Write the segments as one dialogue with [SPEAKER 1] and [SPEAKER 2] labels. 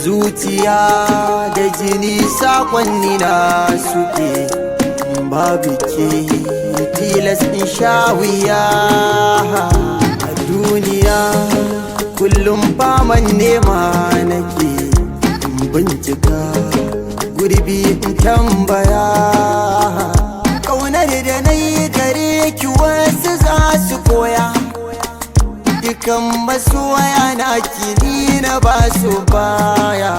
[SPEAKER 1] Zuciya da jini sakonni na suke, babu ke tilas in sha wuya a duniya. Kullum faman nema nake, in bincika gurbi in tambaya. Ƙaunar da na yi gare ki wasu za su koya. Dukan masoya na kini na ba su baya.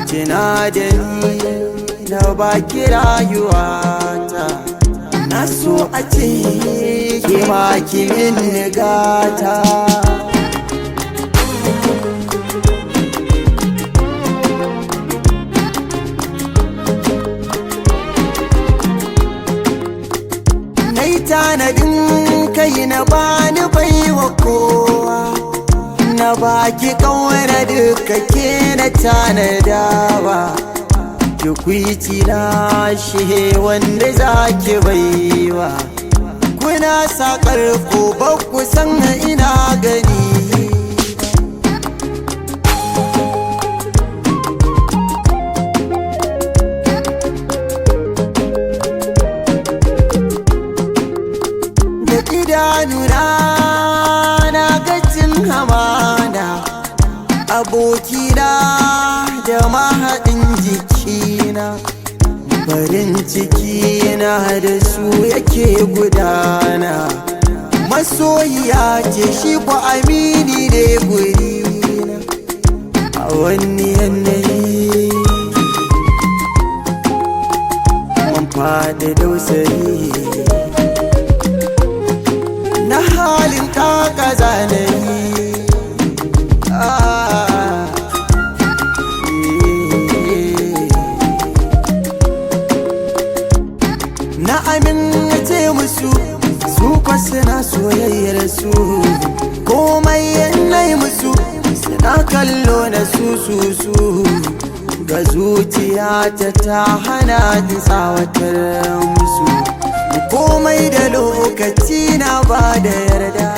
[SPEAKER 1] Kina da ni na baki rayuwata. Na so a ce ke ma ki min gata. Nai tanadin kai na bani baiwa kowa. Na baki kauna duka ke na tanadawa. Tukwici na shi wanda zaki baiwa. Kuna sakar ku ba ku san ina gani. Da idanuna na gajin hamana, abokina da mahaɗin jikina. Farin ciki na da su yake gudana. Masoyiya ce shi ko amini ne gurina. A wani yanayi mun faɗi dausayi na halin kaka zanayi. Ah, eh. Na amince musu, su kwa suna soyayyar su. Komai yanayi musu suna kallo na su su su. Ga zuciyata ta hana ni tsawatar musu. Komai da lokaci na ba da yarda.